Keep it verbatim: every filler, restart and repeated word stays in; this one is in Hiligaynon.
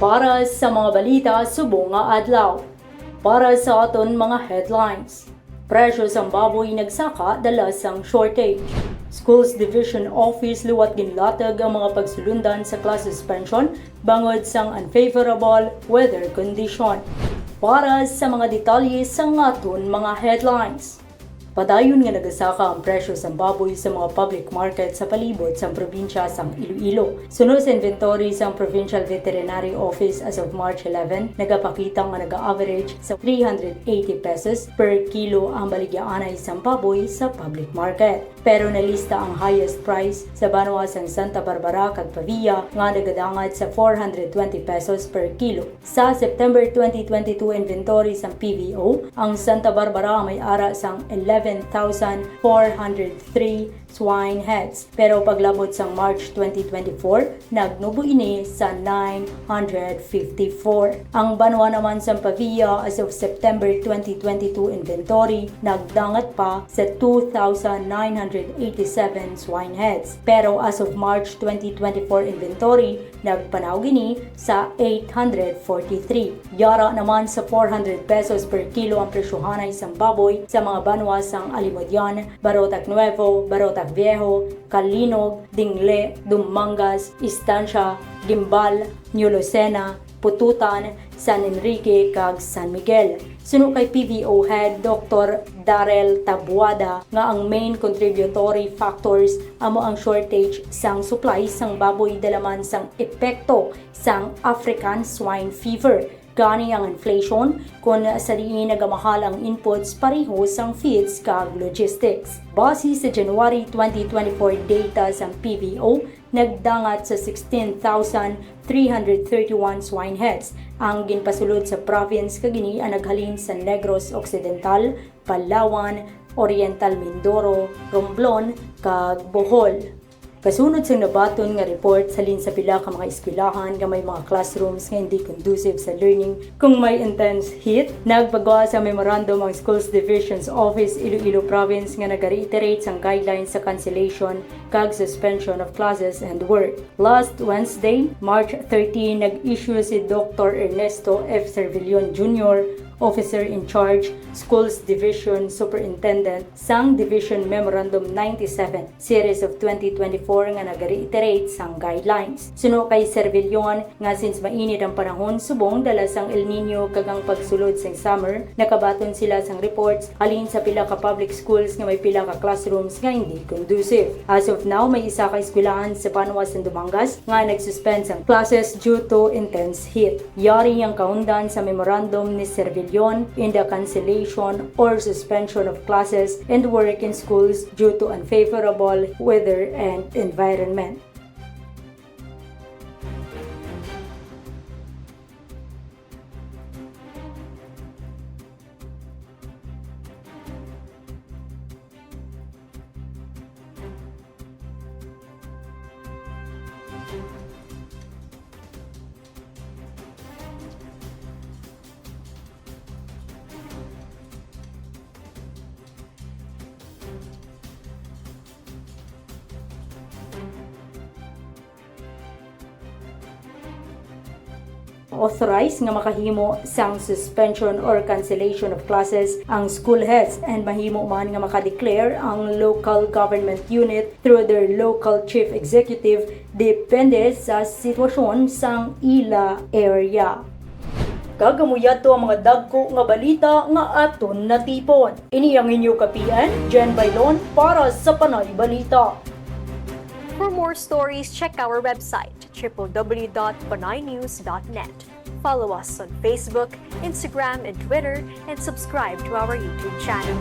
Para sa mga balita subong nga adlaw. Para sa aton mga headlines. Presyo sang baboy nagsaka dala sang shortage. Schools Division Office liwat ginlatag ang mga pagsulundan sa class suspension bangod sang unfavorable weather condition. Para sa mga detalye sang aton mga headlines. Padayon nga nagasaka ang presyo sang baboy sa mga public market sa palibot sang probinsya sang Iloilo. Suno sa inventory sang Provincial Veterinary Office as of March eleven, nagapakita nga naga-average sa three hundred eighty pesos per kilo ang baligyaanay sang baboy sa public market. Pero nalista ang highest price sa banwa sang Santa Barbara kag Pavia nga nagadangat sa four hundred twenty pesos per kilo. Sa September twenty twenty-two inventory sang P V O, ang Santa Barbara may ara sang eleven thousand four hundred three swine heads, pero paglabot sang March twenty twenty-four, nagnubo ini sa nine hundred fifty-four. Ang banwa naman sang Pavia as of September twenty twenty-two inventory nagdangat pa sa two thousand nine hundred eighty-seven swine heads, pero as of March twenty twenty-four inventory, nagpanaog ini sa eight hundred forty-three. Yara naman sa four hundred pesos per kilo ang presyohanay sang baboy sa mga banwa sang Alimodian, Barotac Nuevo, Barotac Viejo, Calinog, Dingle, Dumangas, Estancia, Guimbal, New Lucena, Pototan, San Enrique, kag San Miguel. Suno kay P V O Head Doktor Darrell Tabuada nga ang main contributory factors amo ang shortage sang supply sang baboy dala man sang epekto sang African Swine Fever. Gani ang inflation, kon sa diin nagamahal ang inputs pareho sang feeds kag logistics. Base sa January twenty twenty-four data sang P V O, nagdangat sa sixteen thousand three hundred thirty-one swine heads ang ginpasulod sa province, kag ini ang naghalin sa Negros Occidental, Palawan, Oriental Mindoro, Romblon, kag Bohol. Kasunod sang nabaton nga report halin sa pila ka mga eskwelahan nga may mga classrooms nga hindi conducive sa learning kung may intense heat, nagpagawa sa memorandum ang Schools Division's Office, Iloilo Province, nga nagareiterate sang guidelines sa cancellation kag suspension of classes and work. Last Wednesday, March thirteen, nag-issue si Doktor Ernesto F. Servillon Junior, Officer in Charge, Schools Division Superintendent, sang Division Memorandum ninety-seven, Series of twenty twenty-four, nga nagareiterate sang guidelines. Suno kay Servillon, nga since mainit ang panahon subong dala sang El Niño kag ang pagsulod sang summer, nakabaton sila sang reports halin sa pila ka public schools nga may pila ka classrooms nga hindi conducive. As of now, may isa ka eskwelahan sa banwa sang Dumangas nga nag-suspend sang classes due to intense heat. Yari ang kaundan sa memorandum ni Servillon in the cancellation or suspension of classes and work in schools due to unfavorable weather and environment. Authorized nga makahimo sang suspension or cancellation of classes ang school heads, and mahimo man nga makadeclare ang local government unit through their local chief executive, depende sa sitwasyon sang ila area. Kag amo yadto ang mga dagko nga balita nga aton natipon. Ini ang inyo ka P N, Jen Bailon, para sa Panay Balita. For more stories, check our website, triple W dot panaynews dot net. Follow us on Facebook, Instagram, and Twitter, and subscribe to our YouTube channel.